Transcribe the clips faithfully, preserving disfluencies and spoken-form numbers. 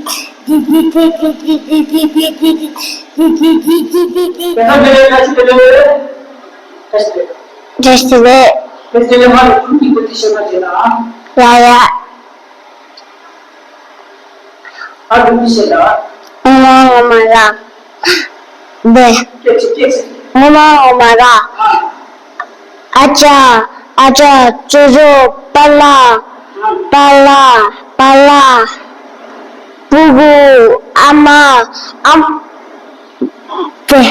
བཀྲ་ཤིས་བདེ་ལེགས། བཀྲ་ཤིས་བདེ་ལེགས། བཀྲ་ཤིས་བདེ་ལེགས། བཀྲ་ཤིས་བདེ་ལེགས། བཀྲ་ཤིས་བདེ་ལེགས། མ་རེད། ཁྱོད་ཀྱིས་གོ་དེ་བཤད་ན་བདེ་ན། ཡ་ཡ། ཨ་རུ་མི་ཤེས་ལ། ཨ་མ་ཨ་མ་ར། བདེ། སྐད་ཆ་སྐད་ཆ། ཨ་མ་ཨ་མ་ར། ཨ་ཅག་ཨ་ཅག་ཅོ་ཅོ་པ་ལགས། པ་ལགས་པ་ལགས། སྤུ་གུ། ཨ་མ། ཨ་མ། བདེ།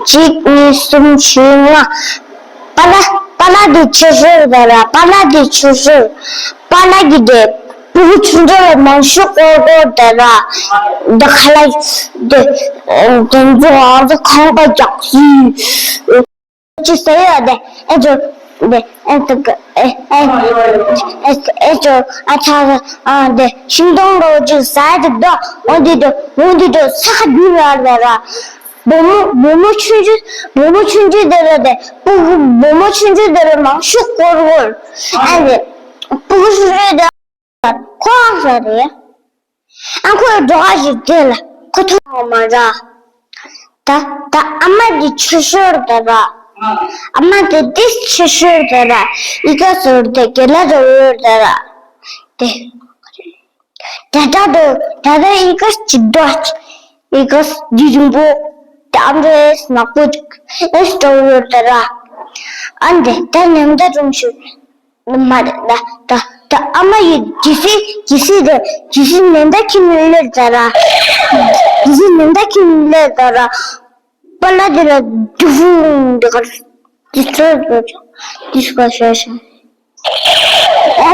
གཅིག་གཉིས་གསུམ་བཞི་ལྔ། པ་ལགས་པ་ལགས་འདི་ཆེ་ཤོས་རེད་ར། པ་ལགས་འདི་ཆེ་ཤོས། པ་ལགས་ཀྱི་དེ་སྤུ་གུ་ཆུང་ཆུང་ལ་མང་ཤོས་སྐོར་སྐོར་དེ་ར། འདི་ཁ་ལག་འདི་དེ་ཚོ་ང་ཚོ་ཁང་པ་རྒྱག་ཡིན། ཅི་ཟེར་ཡོད་དེ། ཨེ་ཅོ། དེ་ཨེ་ཏི་ཀ་ཨེ་ཨེ་ཨེ་ཨེ་ཅོ། ཨ་ཚ་ཨ་དེ་ཤིང་སྡོང་འདྲ་བོ་ཅིག་ཟ་ཡ་དེ་འདུག་འོ་འདི་འདྲ་འོ་འདི་འདྲ་ས་ཁ་རྒྱུས་ལ་ར་ར། བུ་མོ་བུ་མོ་ཆུང་ཆུང་བུ་མོ་ཆུང་ཆུང་དེ་ལ་དེ་སྤུ་གུ་བུ་མོ་ཆུང་ཆུང་དེ་ལ་མང་ཤོས་སྐོར་སྐོར། ཨ་དེ་སྤུ་གུ་ཆུང་ཆུང་དེ་ཁོ་ཨང་ས་རེད། ཨ་ཁོའི་འགྲོ་ཁ་ཞིག་དེ་ལ་ཁོ་ཐུག་ཡོང་མ་ར། ད་ད་ཨ་མ་འདི་ཆེ་ཤོས་དེ་ར། ཨ་མ་དེ་འདི་ཆེ་ཤོས་དེ་ར། ཨི་ཀ་ཟུར་དེ་གེ་ལ་ར་འོར་དེ་ར། དེ་ད་ད་དུ་ད་ད་ཨི་ཀ་ཅིག་འདྲ། ཨི་ཀ་འདི་རིང་པོ། དེ་ཨམ་རེས་ནག་པོ་ཅིག་ཨེ་འདྲ་འོར་དེ་ར། ཨ་འདི་ད་ཉམ་ད་རུང་ཤོས། མ་རེད་ད། ད་ད་ཨ་མ་ཡི་ཇི་སི་ཇི་སི་རེད། ཇི་སི་ནན་ད་ཁྱི་ནི་ལེར་ད་ར། ཇི་སི་ནན་ད་ཁྱི་ནི་ལེར་ད་ར། པ་ལ་དེ་ལ་དུ་ཧུང་དེ་གར་དེ་ཚོ་དེ་ཚོ་དེ་ཚོ་ཤ་ཤ། ཨ་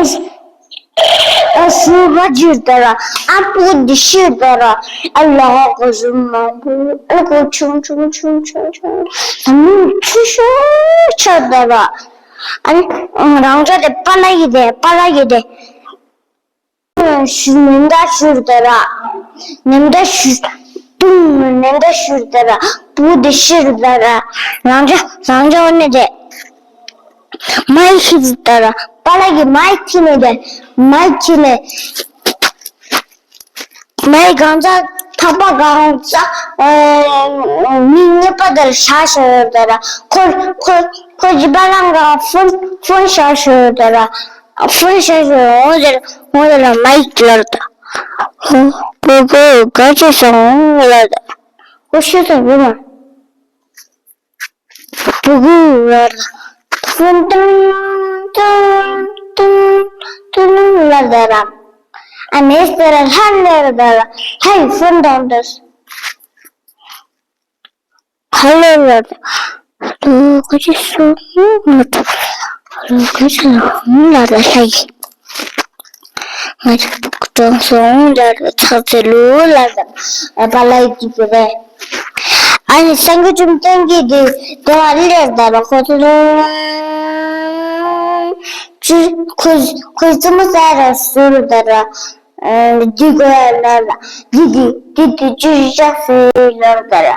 ཨ་སུ་བ་ཇིར་ད་ར། ཨ་པུ་དི་ཤིར་ད་ར། ཨ་ལ་ག་ཟུ་མ་པུ་ཨ་གོ་ཆུང་ཆུང་ཆུང་ཆུང་ཆུང་ས་མུ་ཆུ་ཤོ་ཆ་ད་ར། ཨ་ནི་རང་ཅག་དེ་པ་ལ་ཡི་དེ་པ་ལ་ཡི་དེ། ཞུ་ནན་ད་ཞུར་དེ་ར། ནན་ད་ཞུ། ཏུང་ནན་ད་ཞུར་དེ་ར། པུ་དི་ཤིར་དེ་ར། རང་ཅག་རང་ཅག་འོ་ནི་དེ། མའི་ཤི་དེ་ར། པ་ལ་གི་མའི་ཁྱི་ནི་དེ། མའི་ཁྱི་ནི། མའི་གང་ཚ་ཐག་པ་གང་ཚ། མི་གཉིས་པ་དེར་ཤ་ཤོར་དེ་ར། ཁོ་ཁོ་ཁོ་ཇི་པ་ལང་ག་ཕུན་ཕུན་ཤ་ཤོར་དེ་ར། ཧྥུན་ཤ་ཤོ་འོང་ཟེར་འོང་ཟེར་ལ་མ་ཡིག་ལར་ད། ཧོ་པུ་གུ་ག་ཅི་སོང་ལར་ད། ཧོ་ཤི་སོང་ཡོད་མ། པུ་གུ་ལར་ད། ཧྥུན་ཏུན་ཏུན་ཏུན་ཏུན་ལར་ད་ར། ཨ་ནེ་སྟེ་ར་ལྷ་ལར་ད་ར། ལྷ་ཡི་ཧྥུན་དང་འདྲ། ཧ་ལས་ལ་ལུ་ག་ཅི་སོང་ལ་ལུ་ག་ཅི་སོང་ལ་ལ་ལ་ཡི་ང་ཅི་གྲོང་སོང་ལ་ལ་ཚག་ཚེ་ལུ་ལ་ལ་པ་ལ་ཡི་ཅི་པི་རེ། ཨ་ནི་སངས་རྒྱས་བཅོམ་ལྡན་འདས་དེ་དེ་བ་ལེར་ད་ལ་ཁོ་ཚོ་ཅི་ཁོ་ཁོ་ཙི་མོ་ས་ར་སུ་རུ་ད་ར། འདི་གོ་ཡ་ལ་ལ། འདི་འདི་འདི་འདི་ཅི་ཞག་སེ་ལ་ལ་ལ།